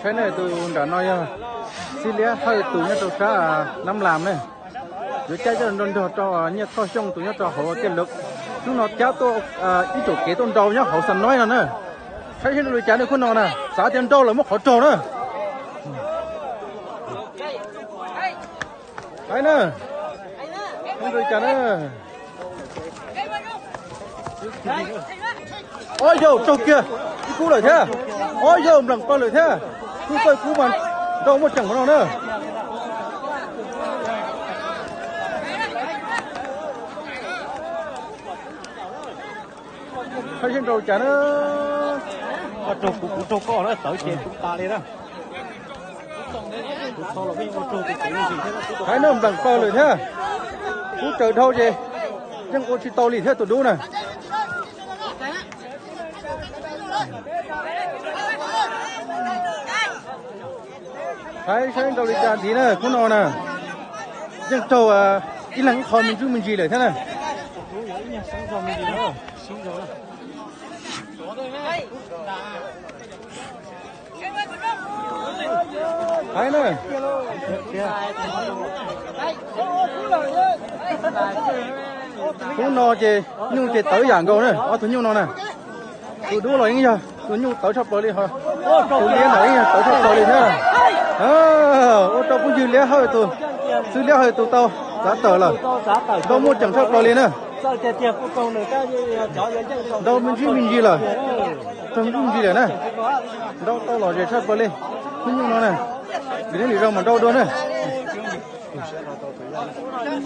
Tus nram no yog Xib Liab Hawj tus nyob rau sab Nab Lam ne. Yuav cab coj nrog nrog rau Nyiaj Thoj Xyooj tus nyob rau hauv kiab lawv. Hnub no cab tuaj ib tug kev tuaj nrau nyob hauv Xam Noib no na. Saib seb nrau li cas ne khub no na, xav tias nrau lawm muab qhov raug na. Hais na, nrau li cas na. Ob yaug raug kiag ib kub lawm thiab. Ob yaug npleem plaws lawm thiab. Kub txawj kub mas nrau muaj ceem no na. Saib seb nrau li cas na. Raug kuv, kuv raug koj na, tawv ces kuv tas li na. Hais na, npleem plaws lawm thiab. Kub tsaws dhau ces yeej ua tsis tau li thiab tus dub na. Hais saib nrau li cas ntxiv na, khub no na. Yeej raug ib leeg ib qho me ntsuj me ntsis lawm thiab na. Hais na. Khub no ces nyuj ces tawv yam nkaus na, ob tug nyuj no na. Tus dub los yeej yog tus nyuj tawv tshaj plaws li ho. Tus liab ntawd yeej yog tawv tshaj plaws li thiab. Ua rau phooj ywg Liab Hawj tus, xib Liab Hawj tus tau txav tawm lawm. Nrau muaj ceem tshaj plaws li na. Nrau me ntsis me ntsis lawm. Raug me ntsis me ntsis lawm na. Nrau tau lom zem tshaj plaws li. Khub nyuj no na. Lim neej lim zaus mas nrau dua na.